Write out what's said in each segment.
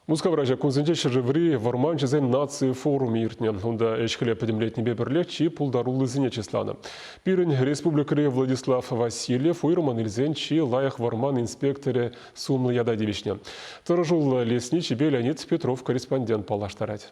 Мускавра ҫак кунсенче ҫӗршыври вӑрманҫӑсен наци форумӗ иртнӗ. Унта ӗҫ-хӗле пӗтӗмлетнипе пӗрлех чи пултаруллисене чысланӑ. Пирӗн республикӑри Владислав Васильев уйрӑммӑн илсен чи лайӑх вӑрман инспекторӗ сумлӑ ята тивӗҫнӗ. Тӑрӑшуллӑ лесничипе Леонид Петров корреспондент паллаштарать.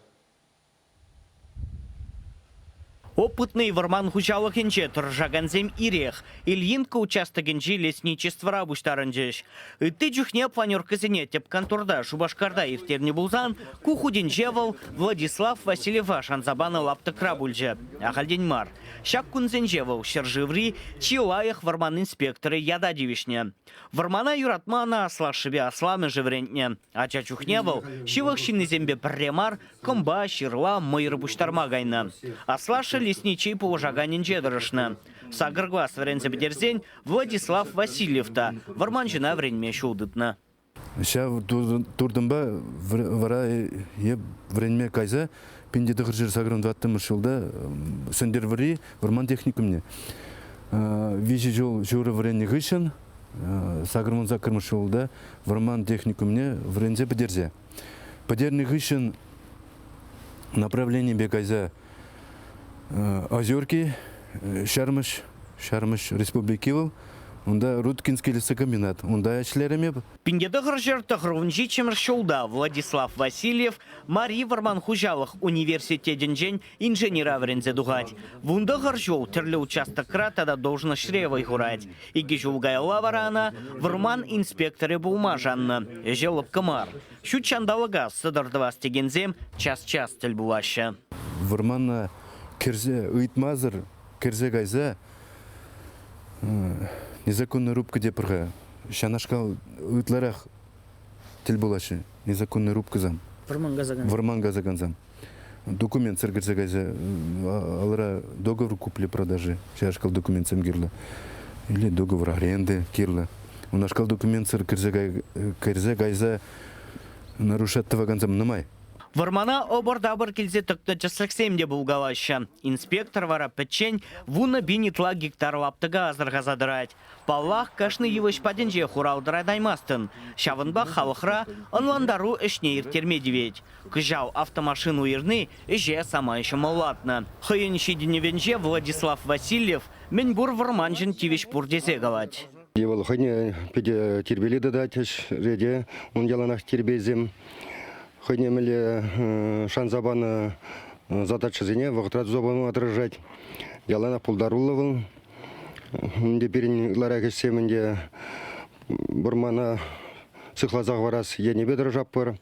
Опытный вӑрман хуҫалӑхӗнче тӑрӑшакансем ирех Ильинка участокӗнчи лесничествӑра пуҫтарӑнчӗҫ. Ытти чухне планеркӑсене тӗп конторта Шупашкарта ирттернӗ пулсан, ку хутӗнче вӑл Владислав Васильева шанса панӑ лаптӑкра пулчӗ. Ахальтен мар. Ҫак кунсенче вӑл ҫӗршыври чи лайӑх вӑрман инспекторӗ ята тивӗҫнӗ. Вӑрмана юратма ӑна аслашшӗпе асламӑшӗ вӗрентнӗ. Ача чухне вӑл ҫывӑх ҫыннисемпе пӗрре мар кӑмпа, ҫырла, мӑйӑр пуҫтарма кайнӑ. Аслашшӗ лесничий пулӑшаканӗнче тӑрӑшнӑ. Сакӑр класс вӗренсе пӗтерсен Владислав Васильев та вӑрманҫӑна вӗренме ҫул тытнӑ. Ҫав туртӑмпа вара е вӗренме кайса 1984 ҫулта Сӗнтӗрвӑрри вӑрман техникумне 3 ҫул ҫурӑ вӗреннӗ хыҫҫӑн 88 ҫулта вӑрман техникумне вӗренсе пӗтерсе. Пӗтернӗ хыҫҫӑн направленипе кайса Озерки Ҫармӑҫ, Ҫармӑҫ республики вӑл. Унта Руткинский лесокомбинат. Унта ӗҫлерӗм эп. 1997 ҫулта Владислав Васильев Мари вӑрман хуҫалӑх университетӗнчен инженера вӗренсе тухать. 19 ҫул тӗрлӗ участокра тата должноҫре вӑй хурать. Икӗ ҫул каялла вара ӑна вӑрман инспекторӗ пулма шаннӑ. Ӗҫӗ лӑпкӑ мар. Ҫут ҫанталӑка сӑтӑр тӑвас текенсем час-час тӗл пулаҫҫӗ. Вӑрмана кӗрсе ыйтмасӑр кӗрсе кайса незаконная рубка тепӗр-ха. Ҫанашкал ытларах тӗл пулаҫҫӗ незаконная рубкӑсем. Вӑрман касакансем. Вӑрман касакансем. Документсӑр кӗрсе кайса алра договор купли-продажи ҫавнашкал документсем кирлӗ. Или договор аренды кирлӗ. Унашкал документсӑр кӗрсе кайса нарушать тӑвакансем нумай. Вӑрмана ӑпӑр-тапӑр килсе тӑкнӑ тӗслӗхсем те пулкалаҫҫӗ. Инспектор вара пӗччен 10 000 ытла гектар лаптӑка асӑрхаса тӑрать. Паллах, кашни йывӑҫ патӗнче хурал тӑратаймастӑн. Ҫавӑнпа халӑхра ӑнлантару ӗҫне ирттерме тивет. Кӑҫал автомашина уйӑрни ӗҫе самай ҫӑмӑллатнӑ. Хӑйӗн ҫитӗнӗвӗнче Владислав Васильев мӗнпур вӑрманҫӑн тивӗҫ пур тесе калать. Вӑл хӑйне питӗ тирпейлӗ тытать ӗҫре те, ун яланах тирпейсем. Хӑйне мӗнле шанса панӑ задачӑсене вӑхӑтра туса пама тӑрӑшать. Яланах пултаруллӑ вӑл. Ӗнтӗ пирӗн ытларах ӗҫсем ӗнтӗ вӑрмана сыхласа хӑварас енӗпе тӑрӑшатпӑр.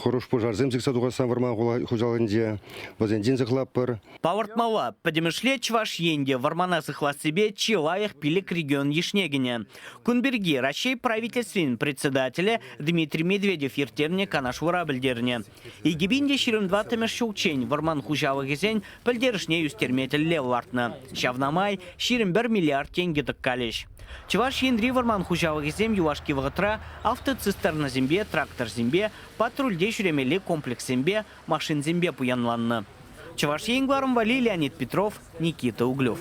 Хӑруш пушарсем сиксе тухассан вӑрман хуҫалӑхӗнче вӗсенчен сыхлатпӑр. Палӑртмалла, пӗтӗмӗшле Чӑваш Ен те вӑрмана сыхлассипе чи лайӑх пилӗк регион йышне кӗнӗ. Кун пирки Раҫҫей Правительствин председателӗ Дмитрий Медведев ирттернӗ канашлура пӗлтернӗ. 2024 ҫулччен вӑрман хуҫалӑхӗсен пӗлтерӗшне ӳстерме тӗллев лартнӑ. Ҫавна май 21 миллиард тенкӗ тӑккалӗҫ. Чӑваш Енри вӑрман хуҫалӑхӗсем юлашки вӑхӑтра автоцистернӑсемпе, тракторсемпе, патрульте ҫӳремелли комплекссемпе, машинсемпе пуянланнӑ. Чӑваш Ен кӑларӑм валли Леонид Петров, Никита Углев.